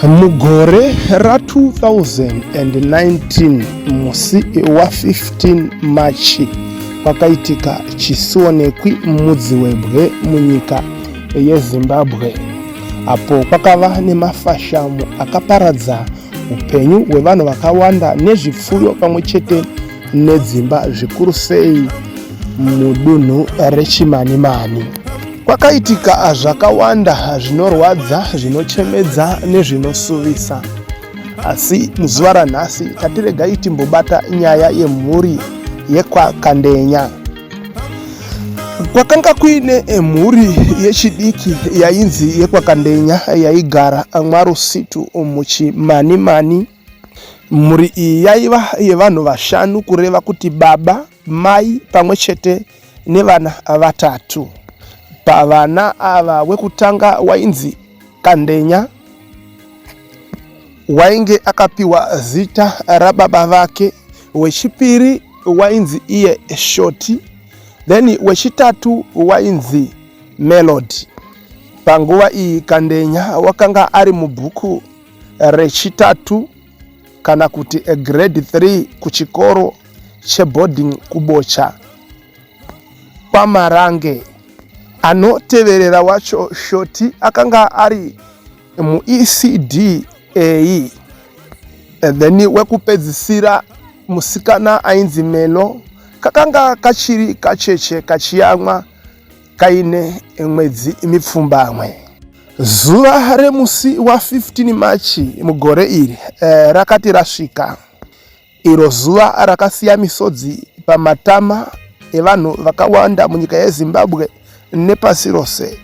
Mugore ra2019 musi wa15 March kwakaitika chisionekwi mudziwebwe munyika yeZimbabwe apo kwakava nemafashamu akaparadza upenyu hwevanhu vakawanda nezvipfuyo pamwe chete nedzimba zvikuru sei mudunhu reChimanimani. Kwakaitika zvakawanda zvinorwadza, zvinochemedza nezvinosuvisa. Asi muzuva ranhasi tatiregai timbobata nyaya yemhuri yekwaKandenya. Kwakanga kuine mhuri yechidiki yainzi yekwaKandenya yaigara mwaRusitu muChimanimani. Mhuri iyi yaiva yevanhu vashanu kureva kuti baba, mai pamwe chete nevana vatatu. Pavana ava wekutanga wainzi Kandenya wainge akapiwa zita rababa vake, wechipiri wainzi iye Shoti, then wechitatu wainzi Melody. Panguva iyi Kandenya wakanga ari mubhuku rechitatu kana kuti grade 3 kuchikoro cheboarding kuBocha kwaMarange. Anoteverera wacho Shoti akanga ari muECD A. Then wekupedzisira musikana ainzi Melo kakanga kachiri kacheche kachiyamwa kaine mwedzi mipfumbamwe. Zuva remusi wa 15 March mugore iri eh, rakati rasvika. Iro zuva rakasiya misodzi pamatama evanhu vakawanda munyika yeZimbabwe nepasi rose.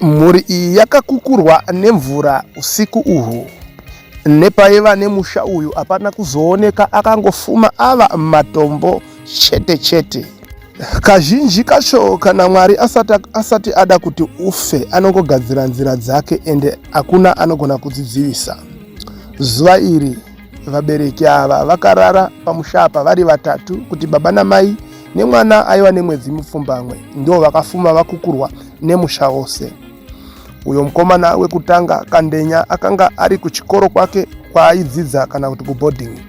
Mhuri iyi yakakukurwa nemvura usiku uhu. Nepaiva nemusha uyu hapana kuzooneka akangofuma ava matombo chete chete. Kazhinji kacho kana Mwari asati, asati ada kuti ufe anongogadzira nzira dzake ende hakuna anogona kudzidzivisa. Zuva iri vabereki ava vakarara pamusha apa vari vatatu kuti baba namai nemwana aiva nemwedzi mipfumbamwe ndivo vakafuma vakukurwa nemusha wose. Uyo mukomana wekutanga Kandenya akanga ari kuchikoro kwake kwaaidzidza kana kuti kuboarding.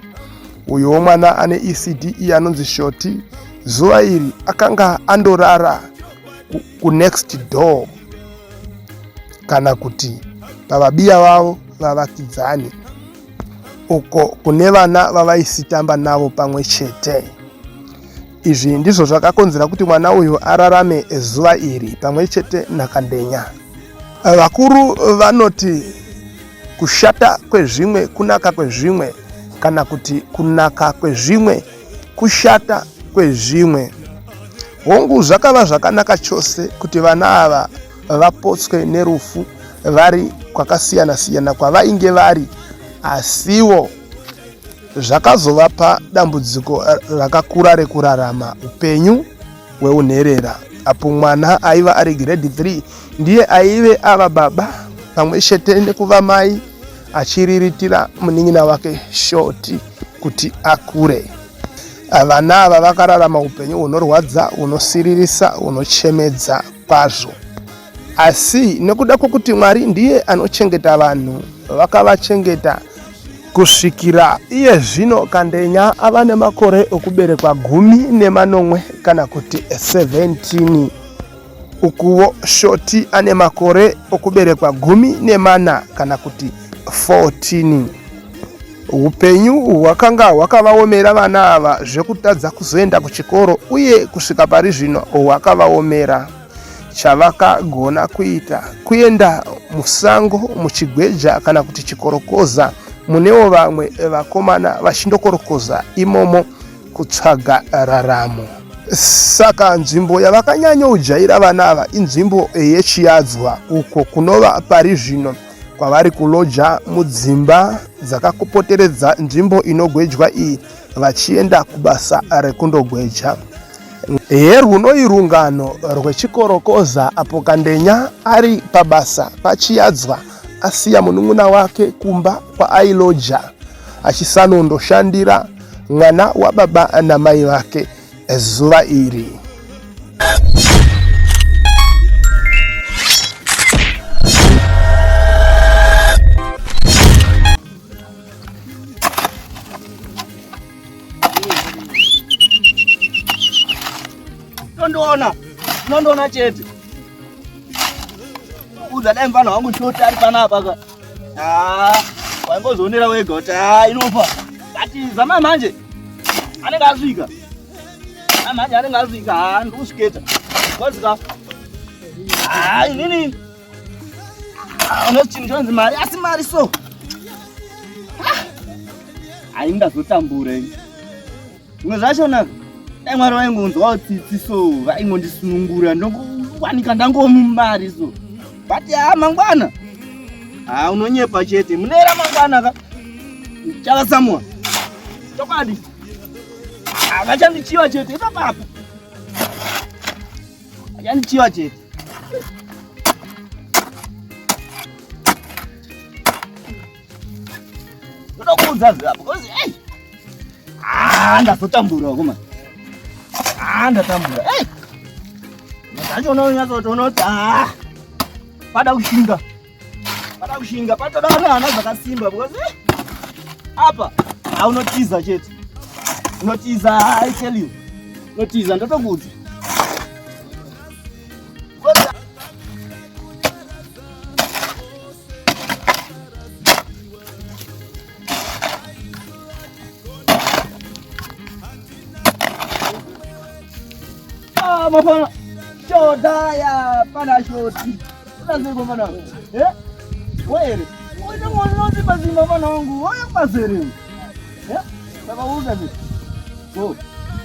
Uyowo mwana ane ECD iye anonzi Shoti zuva iri akanga andorara kunext door kana kuti pavabiya vavo vavakidzani uko kune vana vavaisitamba navo pamwe chete. Izvi ndizvo zvakakonzera kuti mwana uyu ararame zuva iri pamwe chete naKandenya. Vakuru vanoti kushata kwezvimwe kunaka kwezvimwe kana kuti kunaka kwezvimwe kushata kwezvimwe. Hongu zvakava zvakanaka chose kuti vana ava vapotswe nerufu vari kwakasiyana-siyana kwavainge vari asiwo zvakazovapa dambudziko rakakura rekurarama upenyu hweunherera apo mwana aiva ari grade 3 ndiye aive ava baba pamwe chete nekuva mai achiriritira munin'ina wake Shoti kuti akure. Vana ava vakararama upenyu hunorwadza, hunosiririsa, hunochemedza kwazvo. Asi nekuda kwokuti Mwari ndiye anochengeta vanhu, vakavachengeta kusvikira iye zvino Kandenya ava nemakore okuberekwa 17 kana kuti 17. Ukuwo Shoti ane makore okuberekwa 14 kana kuti 14. Upenyu hwakanga hwakavaomera vana ava zvekutadza kuzoenda kuchikoro uye kusvika pari zvino hwakavaomera. Chavakagona kuita kuenda musango muchigweja kana kuti chikorokoza munewo vamwe vakomana vachindokorokoza imomo kutsvaga raramo. Saka nzvimbo yavakanyanyojaira vana ava inzvimbo yeChiyadzwa uko kunova pari zvino kwavari kuloja mudzimba dzakapoteredza nzvimbo inogwejwa iyi vachienda kubasa rekundogweja. Herwunoi rungano rwechikorokoza apo Kandenya ari pabasa paChiyadzwa asiya munun'una wake kumba kwaailoja achisanondoshandira mwana wababa namai vake zuva iri. Unondiona. Unondiona chete. Udza dai mfana wangu shoti ari panapa ka. Ah, waingozionera wega kuti ah inofa. But zama manje anenge asvika. Manje anenge asvika, ah ndikusviketa. Kwazika. Ah, inini unozi chinhu chinonzi mari asi mari so hayi ndazotambura ini zvimwe zvachona dai mwari vaingonzwawo tsitsi so vaingondisunungura ndokuwanika ndangomumari so but haa mangwana haa unonyepa chete munera mangwana ka chavasamua chokwadi vachandichiva chete ipapapa vachandichiva chete Ndoda kuudza zve because hey. Ah, ndazotambura kuma. Ah, ndatambura. Hey. Ndacho unonyatsotoona kuti ah. Pada kushinga. Pada kushinga, patoda hana dzakasimba because eh. Apa aunotiza chete. Unotiza, I tell you. Unotiza ndotokuudza. Ah, mafana. Shoda ya pana shoti. Unaziko mfana. Eh? Wewe. Wewe mwana mazima mfana wangu. Wewe mazere. Eh? Saka uza ni. Oh.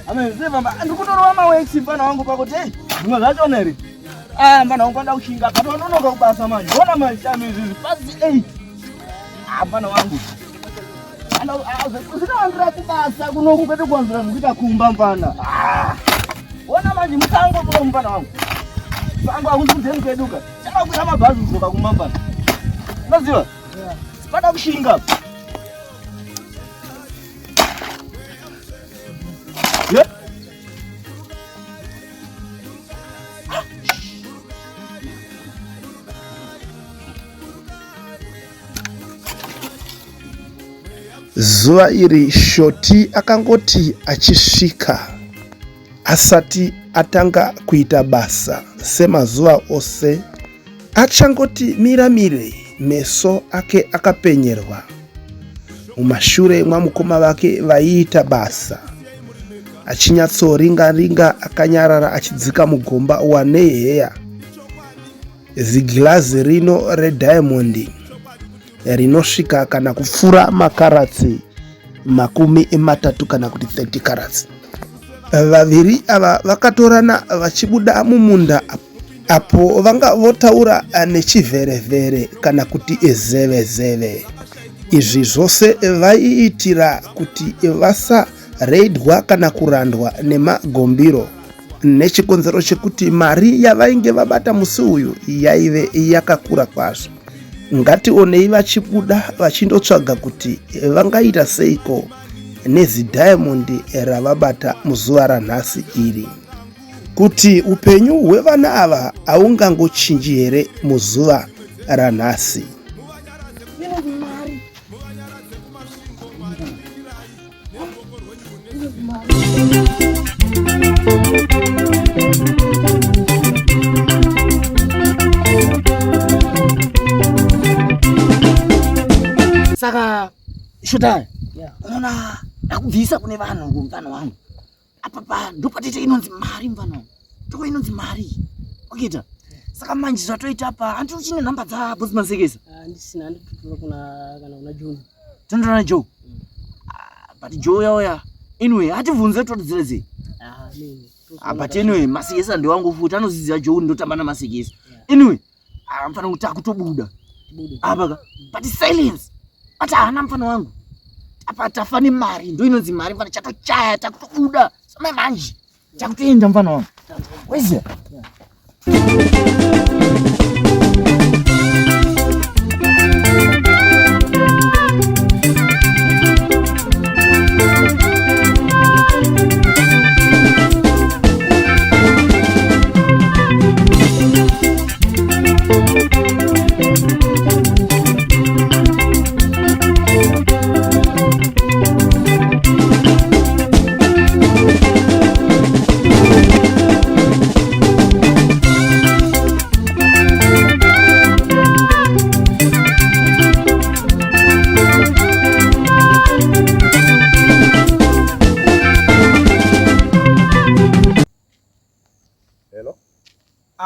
Ame ziva mba ndikutorova maweksi mfana wangu pakuti hey, zvimwe zvachona here? Ah, mfana wangu kwanda kushinga katononoka kubasa manje. Ona manje shami izvi pasi 8. Ah, mfana wangu. Zvinowanzira kubasa kunoku kwete kuwanzira zvikuita kumba mfana. Ah. Ona manje musango kuno mfana wangu. Sango hakusi kudheni kwedu ka. Chakakwira mabhazi kudzoka kumba mfana. Unoziva? Pada kushinga. Yeah. Zuva iri Shoti akangoti achisvika asati atanga kuita basa semazuva ose achangoti miramire meso ake akapenyerwa mumashure mwamukoma vake vaiita basa achinyatsoringa ringa akanyarara achidzika mugomba wanei heya zigirazi rino rediamond rinosvika kana kupfuura makaratsi 30 kana kuti 30 karats. Vaviri ava vakatorana vachibuda mumunda apo vanga votaura nechivherevhere kana kuti zevezeve. Izvi zvose vaiitira kuti vasareidwa kana kurandwa nemagombiro nechikonzero chekuti mari yavainge vabata musi uyu yaive yakakura kwazvo. Ngationei vachibuda vachindotsvaga kuti vangaita seiko nezidhayamondi ravabata muzuva ranhasi iri. Kuti upenyu hwevana ava haungangochinji here muzuva ranhasi? Saka shotaya unoona ndakubvisa kune vanhu kumfana wangu apa pa ndopatete inonzi mari mfana wangu toko inonzi mari okita saka manje zvatoita apa hanti uchine nhamba dzabosi masekesa Handisina, handitotora kuna kana kuna John. Tinotora Joe. Ah, but Joe yauya. Anyway, hativhunze totidzira sei. Ah, mimi. Ah, but anyway, masekesa ndewangu futi anoziziva Joe ndotamba namasekesa. Anyway, ah, mfana kuti akutobuda. Tibude. Apa ka. But silence. But haana mfana wangu. Apa tafa nemari, ndo inonzi mari mfana chatochaya takutobuda. Samai manje. Takutoenda mfana wangu. Weziya.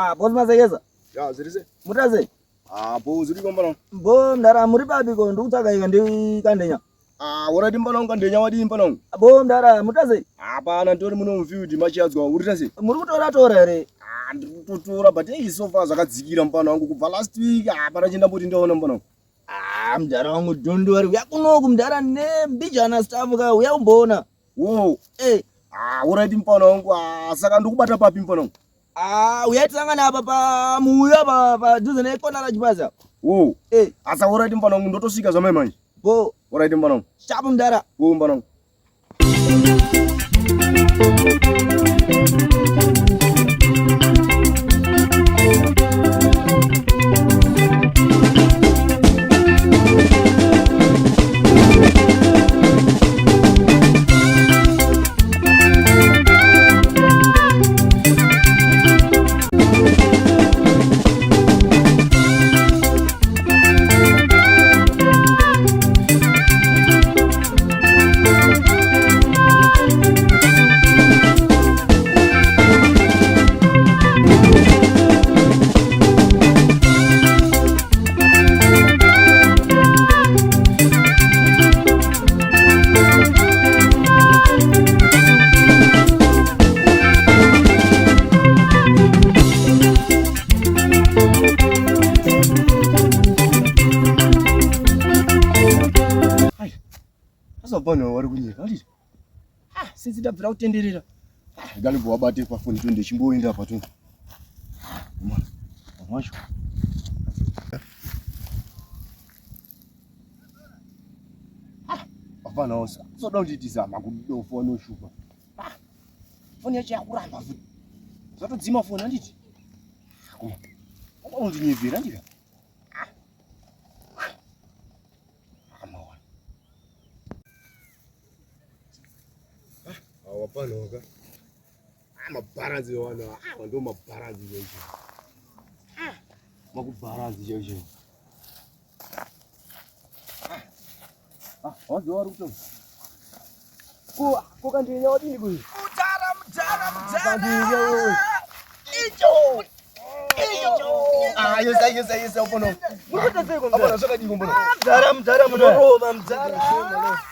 Ah, boss Mazekeza. Ya, zviri sei? Muri sei? Ah, bo zviri komba. Bo mdara muri papi ko ndikutsvaga ika ndi kandenya. Ah, urati mbana unga ndenya wadii mbana unga? Bo mdara muri sei? Hapana nditori muno mufield machiadzwa uri sei? Muri kutora tora here? Ah, ndiri kutotora but hey so far zvakadzikira mbana wangu kubva last week hapana chindamboti ndaona mbana wangu. Ah, mdara wangu don't worry. Uya kunoku mdara nembijana staff ka uya umboona. Wo. Eh. Ah, urati mbana wangu. Ah, saka ndikubata papi mbana wangu? Ah, uya tisangane apa pa muuya pa padhuze nekona rachipaza. Wo. Eh, Asa urati mbana wangu ndotosvika zvamai manje. bo Urati mbana wangu. shapu mdara. Wo mbana wangu. Sasa pano wari kunyika anditi? Ah, sinzi ndabvira kutenderera. Ah, nganibva wabate pafoni tu ndechimboenda apa tu. Mwana, wacho. Ah, hapana osa. Usoda kundiitisa makudofo anoshupa. Ah, foni yacho yakuramba futi. Zvatodzima foni anditi? Kuma. Unondinyevera andika? Ah. Amawana. Awapanoka. Mabharanzi wana, awa ndo mabharanzi chaicho. Makubharanzi chaicho. Ah, wazi wari kuto. Ko ko kandenya wadini kuyi? Mdara mdara Kandenya wewe. Icho. Icho. Ah, yesa yesa yesa upono. Muri kuita sei ko Apana mdara? zvakadii kumbono. Mdara mdara munorova mdara.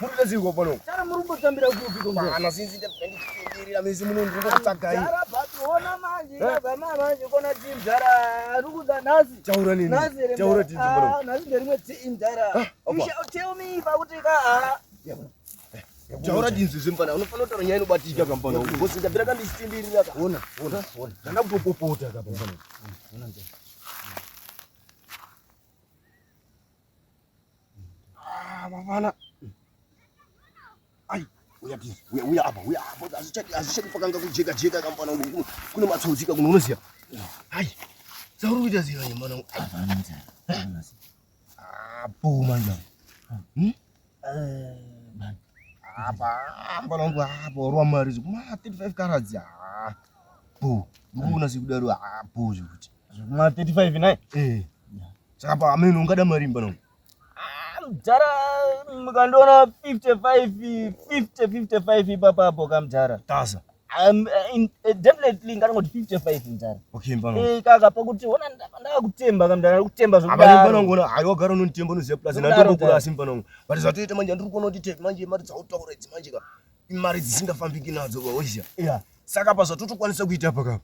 Muri kuita sei kumbono. Mdara muri kumbotambira kupi ko mdara? Pana sinzi ndabva mese muno ndiri kutsvagai. Mdara but ona manje ikabva manje kona team mdara ari kuza nhasi. Taura nini? Nhasi here Taura mdara? tinzi mbono. Ah, nhasi nderimwe team mdara. Opa. You shall tell me pakuti ka ah. Taura tinzi zvemfana unofanira kutaura nyaya inobatika kampana. Ngozi ndabvira kandichitenderera ka. Ona, ona, ona. Ndanda kutopopota ka pamfana. Ona mdara. Ah, mafana. Ai, uya tinzi, uya uya apa, uya apa. Azvichadi azvichadi pakanga kujeka jeka kampana wangu. Kune matsotsi ka kuno unoziya. Ai. Sauri kuita ziya nyamana wangu. Hapana mdara. Hapana. Ah, po manje. Eh, bana. Apa, mfana wangu apa warwa mari kuma 35 carats. Ah. Po, ndikuona sekudaro ah po zvekuti. Zvekuma 35 nai. Eh. Saka pa amene ungada mari mfana wangu. Ah, mdara mukandiona 55 50 55 ipapapo kamdara. Tasa. Definitely nganongoti 55 mdara. Okay mfana wangu. Eh, kaka pakuti ona ndakakutemba kamdara ndikutemba Apa mfana zvekudaro. wangu ona hayi wagara unonitemba unoziya plus Zvekudaro, ndandombokura mdara. asi mfana wangu. But zvatoita manje ndiri kuona kuti tepi manje mari dzautaura idzi manje ka imari dzisingafambiki nadzo ka woziya. Yeah. Saka pa zvatotokwanisa kuita apa kapa.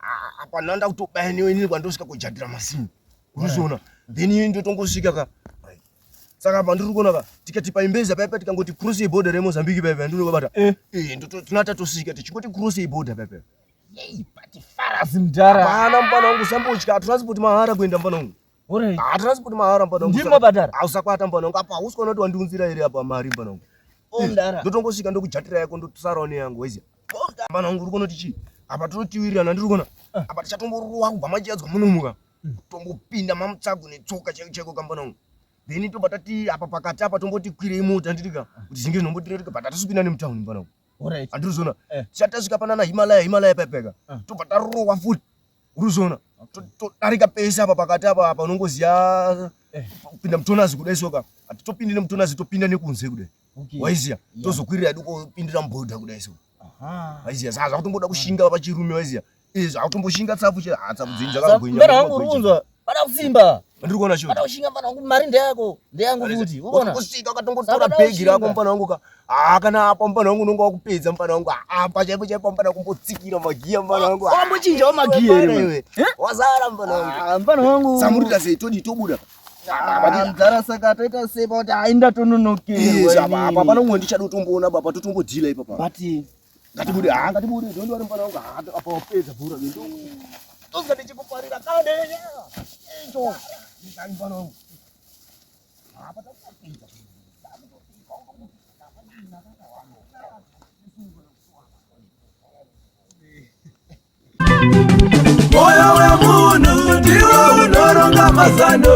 Ah, apa nanda kutobaya newe inini kwandosvika kujadira masini. Urikuziona? Then ini ndotongosvika ka. Right. Saka apa ndiri kuona ka tikati paimbeza paipa tikangoti cross yeborder reMozambique paipa ndinobata. Eh. Eh, tinata tosvika tichingoti cross yeborder paipa. Yei, but farasi mdara. Hapana mfana wangu sambotya transport mahara kuenda mfana wangu. Alright. Ah, transport mahara mfana wangu. Ndimo bhadhara? Ausakwata mfana wangu. Apa hausi kuona kuti wandiunzira here apa mari mfana wangu. Oh mdara. Ndotongosvika ndokujatira yako ndosarawo neyangu weziya. Mfana wangu uri kuona kuti chii? Apa totiwirirana ndiri kuona. Apa tichatomboruwa kubva machiadzwa munomuka. Tombopinda mamutsago netsoka chaiko chaiko kambana wangu. Then tobva tati apa pakati apa tomboti kwirei mota ndiri ka kuti zvinge zvinombotirereka but hatisi kupinda nemutauni mfana wangu. Alright. Andiri Eh. Tisati tasvika panana Himalaya Himalaya pepeka. Ah. Tobva tarowa futi. Urikuziona? Todarika pese apa pakati apa apa unongoziya Eh. kupinda mutonazi kudai soka. Hatitopindi nemutonazi topinda nekunze kudai. Okay. Waiziya? Yeah. Tozokwirira duko pindira mubhodha kudai so. Aha. Waiziya? Saka zvakutomboda kushinga pachirume waiziya. Izvi akutomboshinga tsapu che ha tsapu dzenyu dzakagwinya. Mfana wangu uri kunzwa? Pada kusimba. Ndiri kuona shoti. Pada kushinga mfana wangu mari ndeyako. Ndeyangu futi. Unoona? Kusvika ukatongotora bhegi rako mfana wangu ka. Ah kana apa mfana wangu unonga wakupedza mfana wangu. Apa chaipo chaipo mfana kumbotsikira magiya mfana wangu. Wambochinjawo magiya here iwe? Wazara mfana wangu. Ah mfana wangu. Samurita sei todi tobuda. Mdhara saka toita sei pakuti hai ndatononokerwa. Apa apa pano umwe ndichada kutomboona baba totombodhila ipapa. But Ngatibude, ah ngatibude, don't worry mfana wangu. Ah apa wapedza bhora ndo. Tozoda ndichikuparira kade. Icho. Ndani mfana wangu. Apa takupedza. Moyo wemunhu ndiwo unoronga mazano.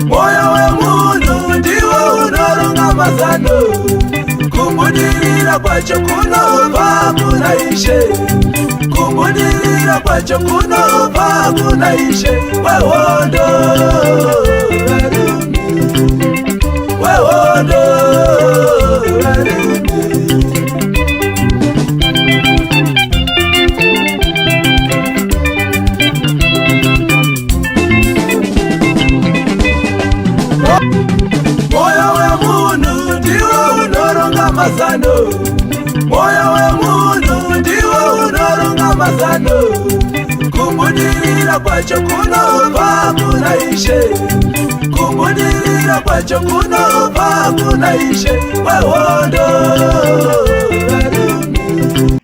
Moyo wemunhu ndiwo unoronga mazano. Kubudirira kwacho kunobva kuna Ishe. Kubudirira kwacho kunobva kuna Ishe. Wehondo varume. Wehondo varume. Moyo wemunhu ndiwo unoronga mazano. Moyo wemunhu ndiwo unoronga mazano. Kubudirira kwacho kunobva kuna Ishe. Kubudirira kwacho kunobva kuna Ishe. Wehondo varume.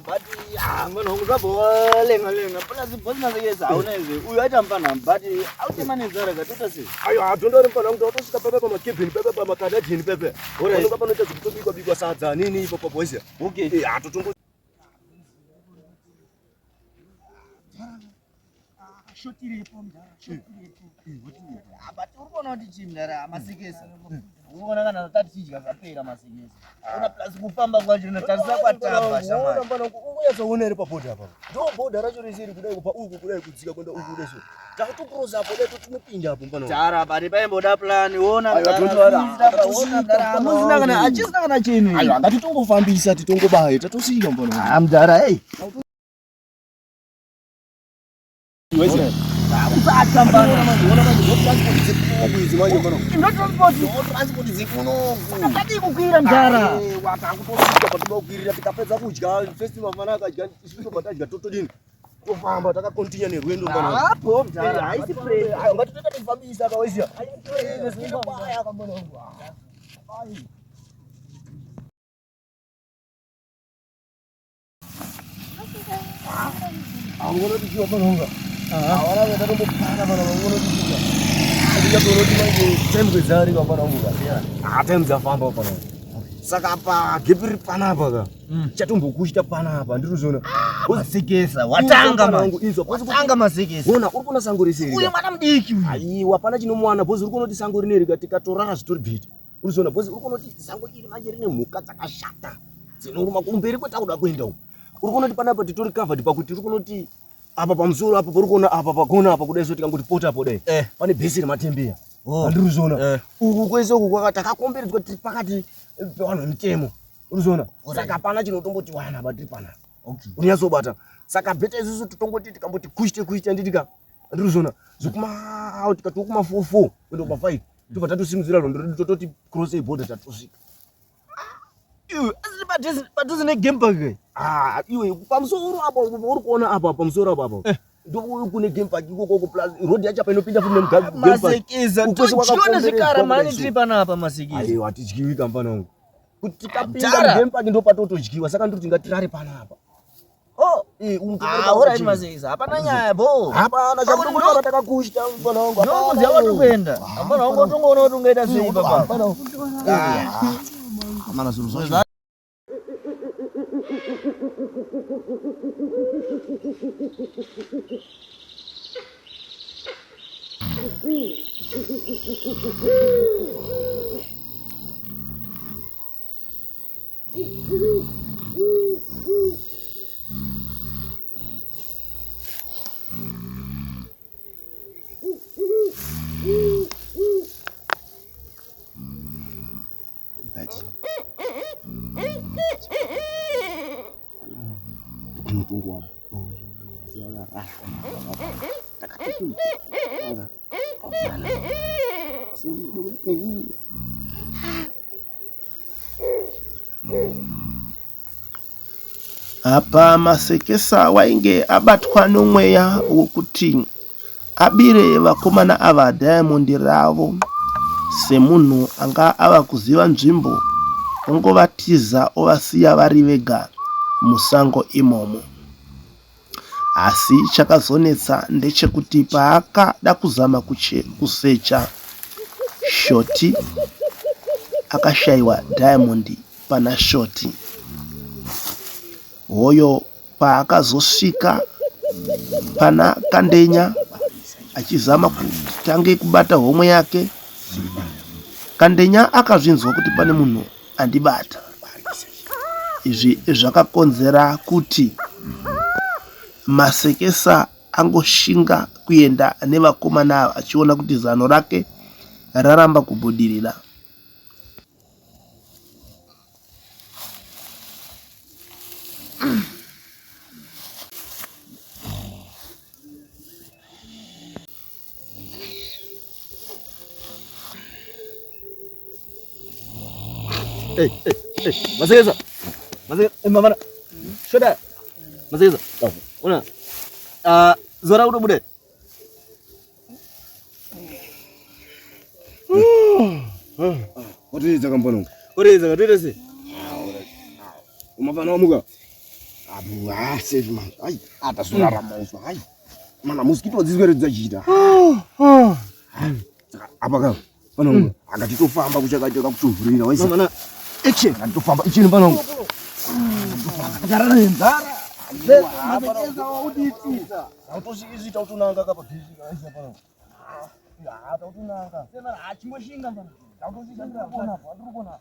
But ah mfana wangu zvabhowa lenga lenga. Plus boss masekesa hauna izvi. Uyu aita mfana but autema nenzara katoita sei? Ayo don't worry mfana wangu tatosvika pepe pa makebin pepe pa makanadian pepe. Alright. Panoka panoita zvekutobikwa bikwa sadza nini ipapo boys. Okay. Eh atotombo But uri kuona kuti chii mdara masekesa. Uri kuona kana tatichidya zvapera masekesa. Ona plus kufamba kwacho natarisa kwatamba shamwari. Mfana wangu unonyatsoona here pabhodha apa. Ndo bhodha racho rese iri kudai kubva uku kudai kudzika kuenda uku kudai so. Takatokrosa apo dai totinopinda apo mfana wangu. Tara but paimboda plan ona Aiwa, mdara, don't worry. ona mdara hamuzina kana hachisina kana chinhu. Aiwa ngatitongofambisa titongobaya tatosvika mfana wangu. Ah mdara hey. Usatya mfana. Transport dzekunoku. Tadii kukwira mdara. Takutosvika patoda kukwirira tikapedza kudya first mafana akadya isusu tobva tadya totodini tofamba takakontinya nerwendo mfana wangu. Hapo mdara haisi pressure. Aiwa ngatitoita tifambisa kawaisiya. Time dzafamba pano saka pa gepi riri panapa ka chatombokuchita panapa ndirizoona Masekesa watanga manje. inzwa Watanga masekesa. ona uri kuona sango rese iri Uyu mwana mudiki uyu. aiwa hapana chinomuwana bhozi uri kuona kuti sango rine rika tikatorara zvitori bhiti urizoona bhozi uri kuona kuti sango iri manje rine mhuka dzakashata dzinoruma kumberi kwetakuda kuenda uku uri kuona kuti panapa titori covered pakuti uri kuona kuti apa pamusoro apa pari kuona apa pakona apa kudai so tikangoti pota apo dai Eh. pane bhesi rematembeya Oh. andirizoona Eh. uku kwese uku kwaka takakomberedzwa tiri pakati pevanhu vemutemo urizoona saka hapana chinotombotiwana apa tiri panapa Okay. unyatsobata saka bheta isusu totongoti tikamboti kuchte kuchte handitika andirizoona zvekuma tikatiwo kuma 4 4 kuenda kuma 5 tobva tatosimudzira rwendo rwedu tototi cross border tatosvika Iwe asiri padhuze padhuze negame park kai. Ah, iwe pamusoro apo uri kuona apa pamusoro apo apo ndo kune game park ikokoko plus road yacho apa inopinda futi nemugame park Masekesa Uko kwese tochiona zvikara kwakakomberedzwa mani kudai so. tiri panapa masekesa. aiwa hatidyiwi kamfana wangu kuti tikapinda Mdara. mugame park ndo patotodyiwa saka ndiri kuti ngatirare panapa Oh. Eh, umu Ah, alright masekesa. Hapana nyaya bo. hapana chakutokutora takakushita mfana wangu Ndokuziva kwatiri kuenda. Hapana wangu utongoona kuti ungaita sei ipapa. Hapana zvinhu zvacho Apa Masekesa wainge abatwa nomweya wokuti abire vakomana ava diamond ravo semunhu anga ava kuziva nzvimbo ongovatiza ovasiya vari vega musango imomo. Asi chakazonetsa ndechekuti paakada kuzama kusecha Shoti akashaiwa diamond pana Shoti. Hoyo paakazosvika pana Kandenya achizama kutange kubata homwe yake, Kandenya akazvinzwa kuti pane munhu andibata. Izvi zvakakonzera kuti Masekesa angoshinga kuenda nevakomana ava achiona kuti zano rake raramba kubudirira. Hey, hey, hey. Masekesa. Masekesa, eh, mama. Shoda. Masekesa. Una. Ah, zora kutobuda. Watoedza kambona. Watoedza katoita sei? Umafana wamuka. Abu, ah, safe man. Ai, atazorarama uswa. Ai. Mana mosquito dziswere dzachiita. Saka apa ka pano akatitofamba kuchakachaka kutovhurira waisi. Mama action akatitofamba ichini pano. Gara nenzara. Masekesa wauditi. Autosvikizvita utonanga kapa bhizi kaisa pano. Ya, tautonanga. Sema achingoshinga mfana. Tautosvika ndiri kuona, ndiri kuona.